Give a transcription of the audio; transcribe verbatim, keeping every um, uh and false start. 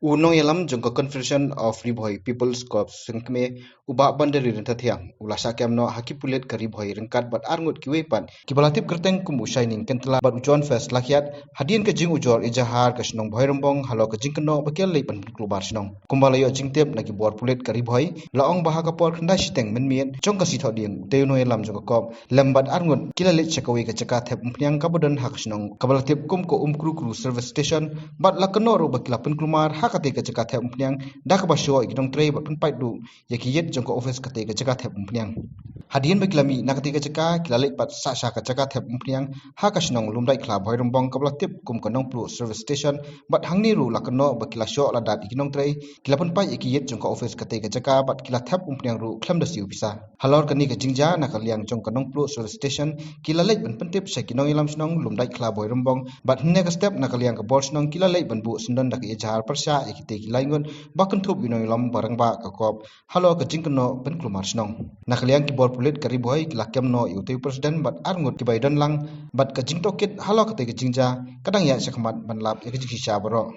U nongïalam jong ka Confederation of Ri Bhoi People's Corps Seng Kmie, u Bah Bandari Ryntathiang, u la shah kem noh ha ki pulit ka Ri Bhoi ryngkat bad arngut kiwei pat kiba la tip kyrteng kum u Shining Kyntla bad u John Fest Lakhiat, hadien ka jingujor ejahar ka shnong Bhoirymbong halor ka jingkynnoh ba ki la leit ban pynkulmar shnong. Kumba la ïoh jingtip na ki bor pulit ka Ri Bhoi, la ong ba ha ka por khyndai shiteng mynmiet jong ka sngi Thohdieng, utei u nongïalam jong ka corps lem bad arngut ki la leit sha kawei ka jaka thep umphniang kaba don ha ka shnong kaba la tip kum ka Umkrukru Service Station, bad la kynnoh ruh ba ki la pynkulmar ha katei ka jaka thep umphniang da kaba shoh ïa ki nongtrei bad pynpait ruh ïa ki ïit jong ka office katei ka jaka thep umphniang. Hadien ba ki la mih na katei ka jaka, ki la leit pat sah sha ka jaka thep umphniang ha ka shnong Lumdaitkhla Bhoirymbong kaba la tip kum ka Nongpluh Service Station, bad hangne ruh la kynnoh ba ki la shoh la dat ïa ki nongtrei, ki la pynpait ïa ki ïit jong ka office katei ka jaka bad ki la thep umphniang ruh khlem da siew pisa. Halor kane ka jingjia, na ka liang jong ka Nongpluh Service Station ki la leit ban pyntip sha ki nongïalam shnong Lumdaitkhla Bhoirymbong, bad hynne ka step na ka liang ka bor shnong ki la leit ban buh syndon da ka ejahar pyrshah ïa kitei ki laingut ba kynthup ïa u nongïalam ba rangbah ka corps halor ka jingkynnoh pynkulmar shnong. Na ka liang ki bor pulit ka Ri Bhoi ki la kem noh ïa utei u president bad arngut kiba ïadon lang bad ka jingtohkit halor katei ka jingjia ka dang ïaid shakhmat ban lap ïa ka jingshisha baroh.